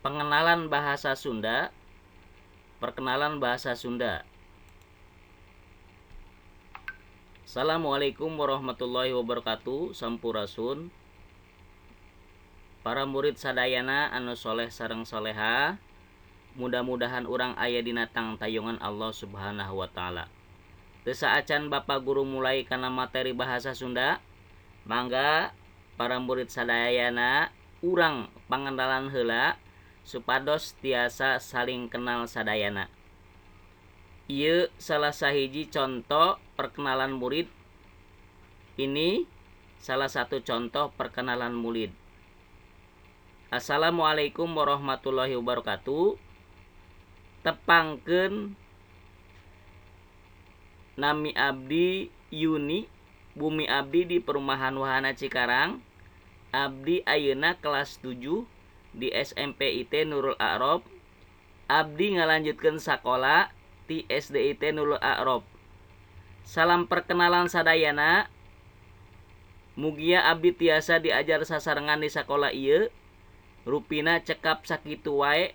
Pengenalan bahasa Sunda. Perkenalan bahasa Sunda. Assalamualaikum warahmatullahi wabarakatuh. Sampurasun. Para murid sadayana anu soleh sareng soleha, mudah-mudahan urang aya dina tangtayungan Allah Subhanahu wa taala. Teu saacan Bapak guru mulai kana materi bahasa Sunda, mangga para murid sadayana urang pangenalan heula supados tiasa saling kenal sadayana. Ieu salah sahiji contoh perkenalan murid. Ini salah satu contoh perkenalan murid. Assalamualaikum warahmatullahi wabarakatuh. Tepangkeun, nami abdi Yuni, bumi abdi di Perumahan Wahana Cikarang. Abdi ayeuna kelas 7 di SMP IT Nurul A'rof. Abdi ngalanjutkeun sakola ti SDIT Nurul A'rof. Salam perkenalan sadayana. Mugia abdi tiasa diajar sasarengan di sakola ieu. Rupina cekap sakitu wae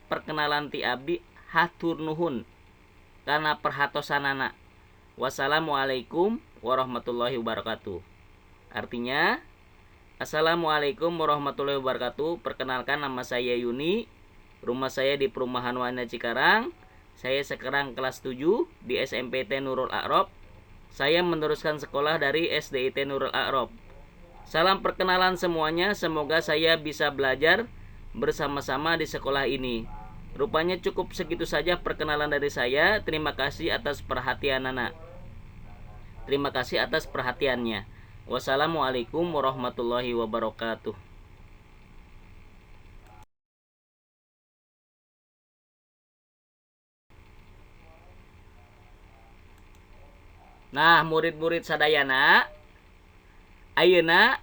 perkenalan ti abdi, hatur nuhun kana perhatosanana. Wassalamualaikum warahmatullahi wabarakatuh. Artinya, Assalamualaikum warahmatullahi wabarakatuh. Perkenalkan, nama saya Yuni. Rumah saya di Perumahan Wahana Cikarang. Saya sekarang kelas 7 di SMPT Nurul A'rof. Saya meneruskan sekolah dari SDIT Nurul A'rof. Salam perkenalan semuanya, semoga saya bisa belajar bersama-sama di sekolah ini. Rupanya cukup segitu saja perkenalan dari saya. Terima kasih atas perhatian anak. Terima kasih atas perhatiannya. Wassalamualaikum warahmatullahi wabarakatuh. Nah, murid-murid sadayana, ayeuna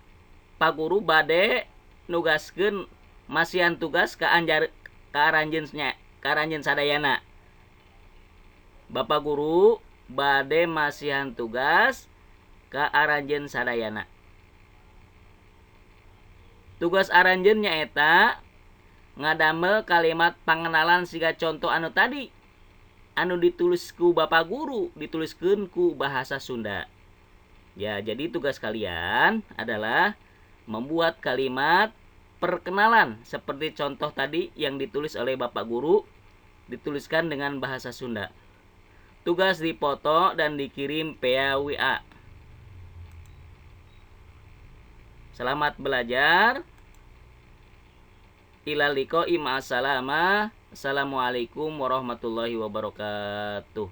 Pak Guru bade nugaskeun masihan tugas ka anjar ka aranjeun nya, ka aranjeun sadayana. Bapak Guru bade masihan tugas ka aranjeun sadayana. Tugas aranjeun nyaeta ngadamel kalimat pangenalan siga contoh anu tadi anu ditulis ku Bapak Guru, dituliskeun ku bahasa Sunda. Ya, jadi tugas kalian adalah membuat kalimat perkenalan seperti contoh tadi yang ditulis oleh Bapak Guru, dituliskan dengan bahasa Sunda. Tugas dipoto dan dikirim via WA. Selamat belajar. Ilal liqa'i ma'assalamah. Assalamualaikum warahmatullahi wabarakatuh.